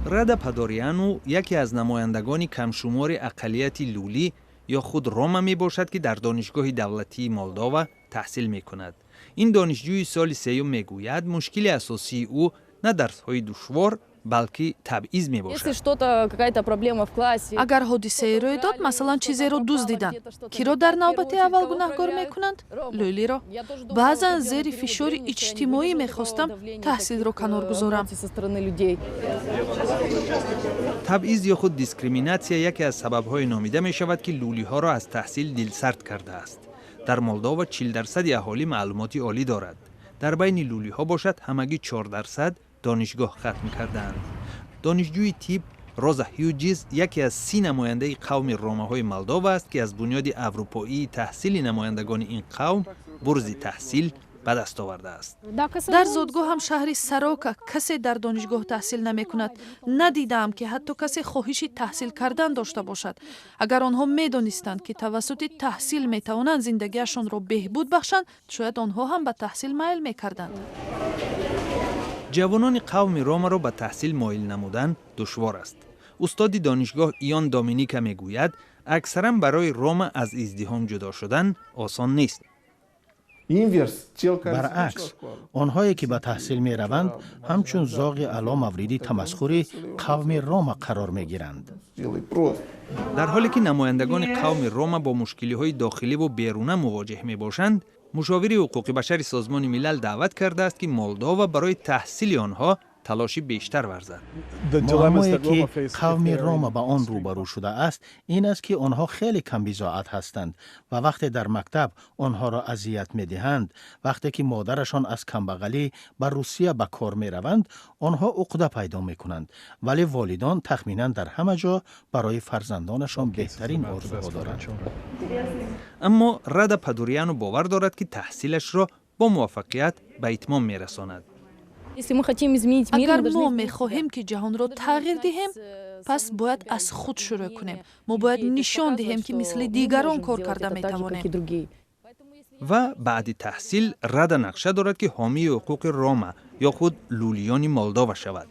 Рада Падориану яке аз намояндагони камшумори ақаллияти лулӣ ё худ рома мебошад, ки дар Донишгоҳи давлатии Молдова таҳсил мекунад. Ин донишҷӯи соли сеюм мегӯяд, мушкили асосии ӯ на дарсҳои душвор, балки табъиз мебошад. Агар ҳодисае рӯй дод, масалан, чизеро дуздиданд, киро дар навбати аввал гунаҳкор мекунанд? Лӯлиро. Баъзан зери фишори иҷтимоӣ мехостам таҳсилро канор гузорам. Табъиз ё худ дискриминатсия яке аз сабабҳое номида мешавад, ки лӯлиҳоро аз таҳсил дилсард кардааст. Дар Молдова 40% аҳолӣ маълумоти олӣ дорад. Дар байни лӯлиҳо бошад, ҳамагӣ 4% донишгоҳ хатм кардаанд. Донишҷӯи тиб Роза Ҳюҷиз яке аз 30 намояндаи қавми ромаҳои Молдова аст, ки аз Бунёди аврупоии таҳсили намояндагони ин қавм бурзи таҳсил ба даст овардааст. Дар зодгоҳам, шаҳри Сарока, касе дар донишгоҳ таҳсил намекунад. Надидаам, ки ҳатто касе хоҳиши таҳсил кардан дошта бошад. Агар онҳо медонистанд, ки тавассути таҳсил метавонанд зиндагиашонро беҳбуд бахшанд, шояд онҳо ҳам ба таҳсил майл мекарданд. Ҷавонони қавми ромаро ба таҳсил моил намудан душвор аст. Устоди донишгоҳ Ион Доминика мегӯяд, аксаран барои рома аз издиҳом ҷудо шудан осон нест. Баръакс, онҳое ки ба таҳсил мераванд, ҳамчун зоғи ало мавриди тамасхури қавми рома қарор мегиранд. Дар ҳоле ки намояндагони қавми рома бо мушкилиҳои дохиливу беруна мувоҷеҳ мебошанд, мушовири ҳуқуқи башари Созмони Милал даъват кардааст, ки Молдова барои таҳсили онҳо талоши бештар варзад. Муаммое ки қавми рома ба он рӯбарӯ шудааст, ин аст, ки онҳо хеле камбизоат ҳастанд ва вақте дар мактаб онҳоро азият медиҳанд, вақте ки модарашон аз камбағалӣ ба Русия ба кор мераванд, онҳо уқда пайдо мекунанд. Вале волидон тахминан дар ҳама ҷо барои фарзандонашон беҳтарин орзуҳо доранд. Аммо Рада Падурияну бовар дорад, ки таҳсилашро бо муваффақият ба итмом мерасонад. Агар мо мехоҳем, ки ҷаҳонро тағйир диҳем, пас бояд аз худ шурӯъ кунем. Мо бояд нишон диҳем, ки мисли дигарон кор карда метавонем. Ва баъди таҳсил Рада нақша дорад, ки ҳомии ҳуқуқи рома ё худ лӯлиёни Молдова шавад.